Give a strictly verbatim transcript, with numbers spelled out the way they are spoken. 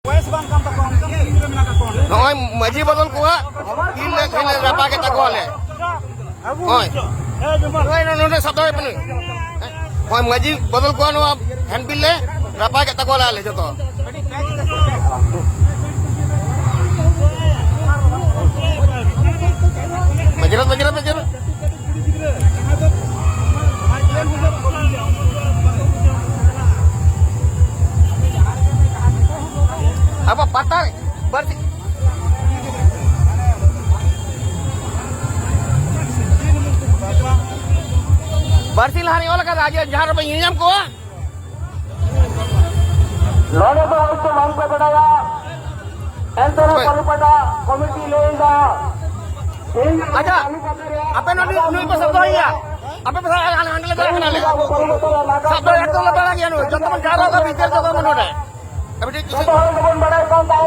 ᱵᱚᱭᱮᱥ ᱵᱟᱝ ᱠᱟᱱ ᱛᱟᱠᱚᱣᱟ, ᱚᱱᱠᱟᱱ ᱠᱚ ᱜᱤᱫᱽᱨᱟᱹ ᱢᱮᱱᱟᱜ ᱠᱟᱜ ᱠᱚᱣᱟ᱾ ᱱᱚᱜᱼᱚᱭ ᱢᱟᱹᱡᱷᱤ ᱵᱚᱫᱚᱞ ᱠᱚᱣᱟ, ᱛᱤᱱ ᱞᱮ ᱛᱤᱱ ᱞᱮ ᱨᱟᱯᱟᱜᱮᱫ ᱛᱟᱠᱚᱣᱟᱞᱮ᱾ ᱦᱳᱭ᱾ ᱱᱚᱜᱼᱚᱭ ᱱᱚᱰᱮ ᱥᱟᱵ ᱫᱚᱦᱚᱭ ᱯᱮ ᱱᱩᱭ᱾ ᱱᱚᱜᱼᱚᱭ ᱢᱟᱹᱡᱷᱤ ᱵᱚᱫᱚᱞ ᱠᱚᱣᱟ, ᱱᱚᱣᱟ ᱦᱮᱱᱰᱵᱤᱞ ᱞᱮ ᱨᱟᱯᱟᱜᱮᱫ ᱛᱟᱠᱚᱣᱟᱞᱮ ᱟᱞᱮ ᱡᱚᱛᱚ᱾ ᱢᱟᱹᱡᱷᱤ ᱨᱟᱡᱽ, ᱢᱟᱹᱡᱷᱤ ᱨᱟᱡᱽ, ᱢᱟᱹᱡᱷᱤ ᱨᱟᱡᱽ᱾ ᱟᱵᱚ ᱯᱟᱛᱟ ᱵᱟᱹᱲᱛᱤ, ᱵᱟᱹᱲᱛᱤ ᱞᱟᱦᱟ ᱨᱮ ᱚᱞ ᱟᱠᱟᱫᱟ, ᱡᱮ ᱡᱟᱦᱟᱸ ᱨᱮᱵᱚᱱ ᱧᱮᱧᱟᱢ ᱠᱚᱣᱟ᱾ ᱱᱚᱰᱮ ᱫᱚ ᱦᱚᱭᱛᱳ ᱵᱟᱝ ᱯᱮ ᱵᱟᱰᱟᱭᱟ, ᱮᱱᱛᱮ ᱨᱮᱦᱚᱸ ᱚᱠᱚᱭ? ᱵᱟᱹᱞᱩᱨᱯᱟᱴᱟ ᱠᱚᱢᱤᱴᱤ ᱞᱟᱹᱭ ᱮᱫᱟ, ᱛᱮᱦᱮᱧ ᱟᱪᱪᱷᱟ, ᱵᱟᱹᱞᱩᱨᱯᱟᱴᱟ ᱨᱮᱭᱟᱜ ᱟᱯᱮ ᱱᱚᱰᱮ ᱱᱩᱭ ᱯᱮ ᱥᱟᱵ ᱫᱚᱦᱚᱭᱮᱭᱟ, ᱟᱯᱮ ᱯᱮ ᱥᱟᱵ ᱦᱟᱸᱰᱮ ᱞᱮ ᱪᱟᱞᱟᱜ ᱠᱟᱱᱟ ᱞᱮ᱾ ᱵᱟᱹᱞᱩᱨᱯᱟᱴᱟ ᱨᱮᱭᱟᱜ ᱱᱟᱜᱟᱢ ᱥᱟᱵ ᱫᱚᱦᱚᱭ ᱮᱠᱫᱚᱢ ᱞᱮ ᱵᱟᱲᱟ ᱜᱮᱭᱟ ᱱᱩᱭ, ᱡᱚᱛᱚ ᱵᱚᱱ ᱡᱟᱣᱨᱟ ᱠᱚᱜᱼᱟ ᱵᱷᱤᱛᱤᱨ ᱛᱮᱫᱚ ᱱᱚᱰᱮ᱾ ᱟᱯᱮ ᱴᱷᱤᱠ ᱡᱚᱛᱚ ᱦᱚᱲ ᱜᱮᱵᱚᱱ ᱵᱟᱲᱟᱭ ᱠᱟᱱ ᱛᱟᱦᱮᱸ